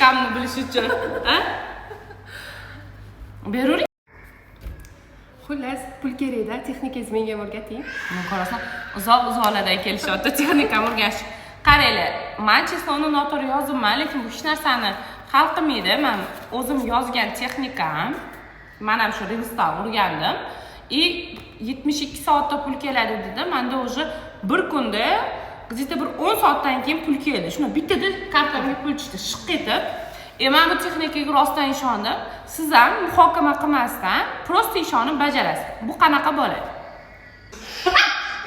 Texnikamni bilish uchun. A? Beravering. Xullas, pul kerakda, texnikangizni menga ham o'rgating. Buni ko'rasan, uzoq uzoqlardan kelishyapti texnikam o'rganish. Qaranglar, man число ni noto'g'ri yozibman, lekin bu hech narsani hal qilmaydi. Man o'zim yozgan texnikam, man ham shu Reelsdan o'rgandim. И 72 soatda pul keladi dedi. Manda уже bir kunda, где-то bir 10 soatdan keyin pul keldi. Shuni bittada kartamga pul tushdi, shiq etib. Man bu texnikaga rostdan ishondim. Siz ham muhokama qilmasdan, просто ishonib bajarasiz. Bu qanaqa bo'ladi?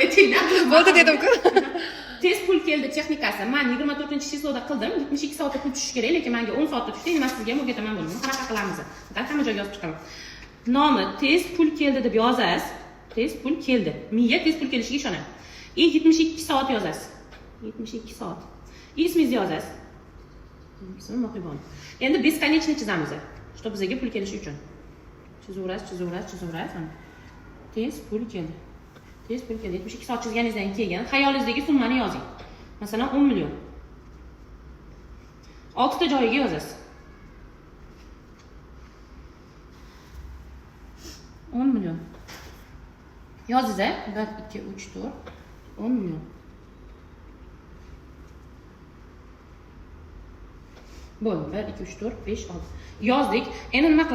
Aytinglar. Bo'ldi dedim-ku. Tez pul keldi texnikasi. Man 24-число da qildim. 72 soatda pul tushishi kerak, lekin menga 10 soatda tushdi. Endi man sizga ham o'rgataman buni. Qanaqa qilamiz? Faqat hamma joyga yozib chiqaman. Nomi tez pul keldi deb yozasiz. Tez pul keldi. Miya tez pul kelishiga ishonadi. И 72 soat yozasiz. 72 soat. И ismingizni yozasiz. Ismim Mohibon. Endi бесконечный chizamiz. Что bizga pul kelishi uchun. Chizaverasiz, chizaverasiz, chizaverasiz. Mana. Tez pul keldi. Tez pul keldi. 72 soat chizganingizdan keyin xayolingizdagi summani yozing. Masalan, 10 million. 6 ta joyiga yozasiz. 10 million. Yozdingiz, a? 1 2 3 4 10 million. Bo'ldi. 1 2 3 4 5 6. Yozdik. Endi nima qilamiz?